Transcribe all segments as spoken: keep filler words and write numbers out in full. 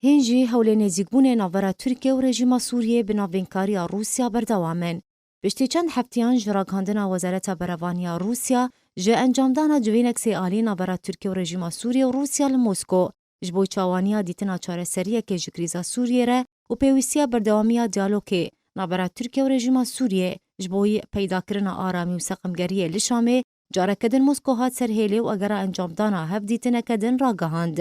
Hîn jî hewlên nêzîkbûnê navbera Tirkiye û rejîma Sûriyê bi navînkariya Rûsya berdewam in. Piştî çend hefteyan ji ragihandina Wezareta Berevaniya Rûsya ji encamdana civînek sê alî navbera Tirkiye û rejîma Sûriyê û Rûsya li Mosko, ji bo çawaniya dîtina çareseriyekê ji krîza Sûriyê re û pêwîstiya berdewamiya diyalogê navbera Tirkiye û rejîma Sûriyê, ji bo peydakirina aramî û seqimgeriyê li Şamê, careke din Mosko hat ser hêlê û agera encamdana hevdîtineke din ragihand.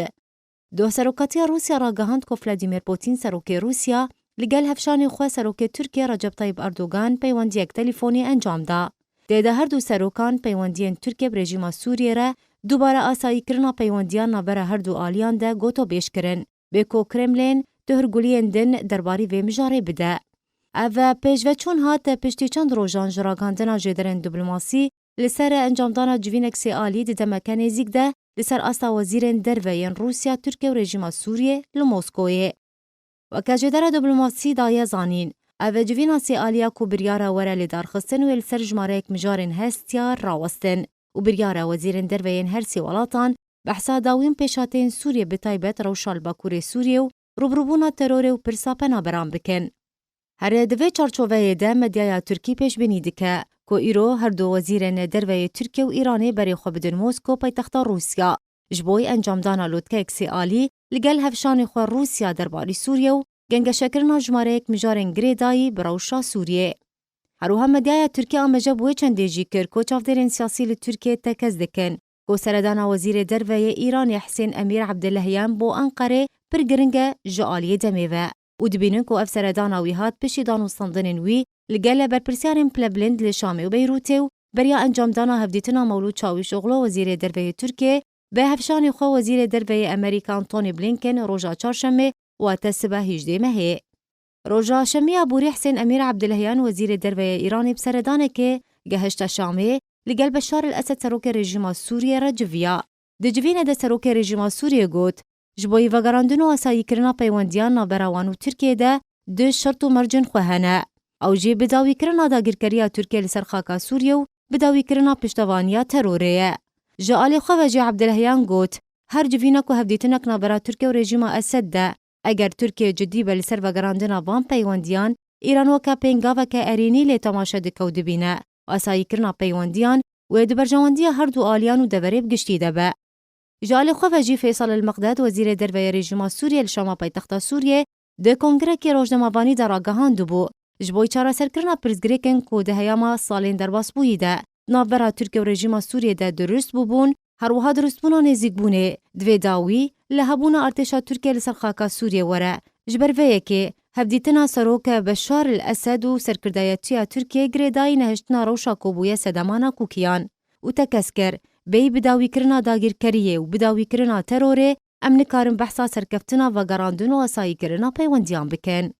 Doh serokatiya Rûsya ragihand ku Vladimir Putin, serokê Rûsya, li gel hevşanê xwe serokê Tirkiye Recep Tayyip Erdogan peywendiyek telîfonî encam da. Tê de her du serokan peywendiyên Tirkiye bi rejîma Sûriyê re dubare asayîkirina peywendiyan navbera her du aliyan de gotobêj kirin, bê ku Kremlin tu hûrguliyên din derbarî vê mijarê bide. Ev pêşveçûn hat piştî çend rojan ji ragihandina jêderên diplomasî li ser encamdana civînek sê alî di demeke nêzîk de li ser asta wezîrên derve yên Rûsya, Tirkiye û rejîma Sûriyê li Moskoyê. Weke jêdera diplomasî daye zanîn, ev civîna sê aliya ku biryara were lêdarxistin wê li ser jimareyek mijarên hestiyar rawestin û biryara wezîrên derve yên her sê welatan behsa dawî û pêşhateyên Sûriyê, bi taybet rewşa li Bakurê Sûriyê û rûbirûbûna terorê û pirsa penaberan bikin. Her di vê çarçoveyê de medyaya Tirkî pêşbînî dike ku îro her du wezîrên derve yê Tirkiye û Îranê berê xwe bidin Mosko, paytexta Rûsya, ji bo encamdana lotkeyek sê alî li gel hevşanê xwe Rûsya derbarî Sûriyê û gengeşekirina jimareyek mijarên girêdayî bi rewşa Sûriyê. Her wiha medyaya Tirkî amaje bi wê çendê jî kir ku çavdêrên siyasî li Tirkiyê tekez dikin ku seredana Wezîrê Derve yê Îranê Hisên Emîr Ebdulehyan bo Enqerê pir giring e ji aliyê demê ve û dibînin ku ev seredana wî hat piştî danûstandinên wî li gel berpirsiyarên pilebilind li Şamê û Beyrûtê û beriya encamdana hevdîtina Mewlûd Çawîşoglu, Wezîrê Derve yê Tirkiyê, bi hevşanê xwe Wezîrê Derve yê Amerîka Antony Blinken roja çarşemê, wate sibe hîjdê mehê. Roja şemiya borî Hisên Emîr Ebdulehyan, Wezîrê Derve yê Îranê, bi seredanekê gehişte Şamê, li gel Beşar el Esed, serokê rejîma Sûriyê, re civiya. Di civînê de serokê rejîma Sûriyê got, ji bo vegerandin û asayîkirina peywendiyan navbera wan û Tirkiyê de du şert û mercên xwe hene. Ew jî bidawîkirina dagirkeriya Tirkiyê li ser xaka Sûriyê û bidawîkirina piştevaniya terorê ye. Ji alî xwe ve jî Ebdulehyan got, her civînek û hevdîtinek navbera Tirkiye û rejîma Esed de, eger Tirkiye cidî be li ser vegerandina van peywendiyan, Îran weke pêngaveke erênî lê temaşe dike û dibîne asayîkirina peywendiyan wê di berjewendiya her du aliyan û deverê bi giştî de be. Ji alî xwe ve jî Feysal El Miqdad, Wezîrê Derve yê rejîma Sûriyê, li Şama, paytexta Sûriyê, di kongrekî rojnamevanî de ragihandibû, ji bo çareserkirina pirsgirêkên ku di heyama salên derbasbûyî de di navbera Tirkiye û rejîma Sûriyê de dirust bûbûn, her wiha dirustbûna nêzîkbûnê, divê dawî li hebûna artêşa Tirkiye li ser xaka Sûriyê were. Ji ber vê yekê, hevdîtina serok Beşar el Esed û serkirdayetiya Tirkiyê girêdayî nehiştina rewşa ku bûye sedema nakokiyan û tekez kir, bêyî bidawîkirina dagirkeriyê û bidawîkirina terorê, em nikarin behsa serkeftina vegerandin û asayîkirina peywendiyan bikin.